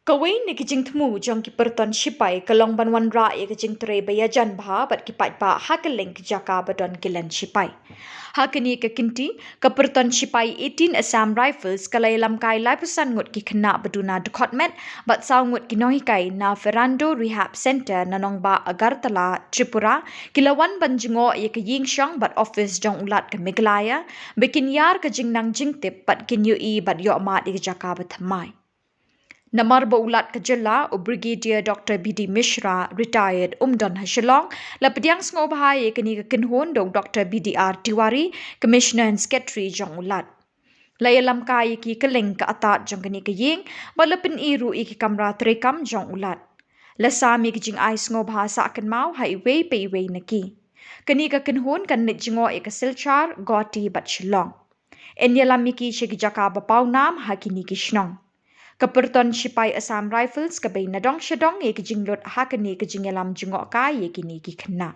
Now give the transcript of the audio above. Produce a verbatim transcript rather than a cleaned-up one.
Kawei na ki jingthmu jong ki pyrton shipai ka long ban wanrah ïa ka jingtrei ba ïajan bha bad ki paidbah ha kylleng ki jaka ba don ki len shipai. Ha kane ka kynti, ka pyrton shipai eighteen Assam Rifles ka la ïalamkai laiphew san ngut ki khynnah ba duna dkhot met bad saw ngut ki nonghikai na Ferrando Rehab Centre na nongbah Agartala, Tripura, ki la wan ban jngoh ïa ka ïing shong bad office jong u Lat ka Meghalaya ba kin ïar ka jingnang jingtip bad kin ïohi bad ïohmad ïa ka jaka ba thymmai. Namar ba u Lat ka jylla, u Brigadier Doctor B D Mishra, retired, um don ha Shillong, la pdiang sngewbha ïa kane ka kynhun da u Doctor B D R Tiwari, Commissioner and Secretary jong u Lat. La ïalamkai ïa ki kylleng ka atad jong kane ka ïing bad la pyni ruh ïa ki kamra treikam jong u Lat. La sam ïa ki jingai sngewbha sah kynmaw ha iwei pa iwei na ki. Kane ka kynhun kan leit jngoh ïa ka Silchar, Guwahati bad Shillong. Yn ïalam ïa ki sha ki jaka ba pawnam ha kine ki shnong. Ka pyrton shipai Assam Rifles ka bei nadong shadong ïa ki jinglut ha kane ka jingïalam jngohkai ïa kine ki khynnah.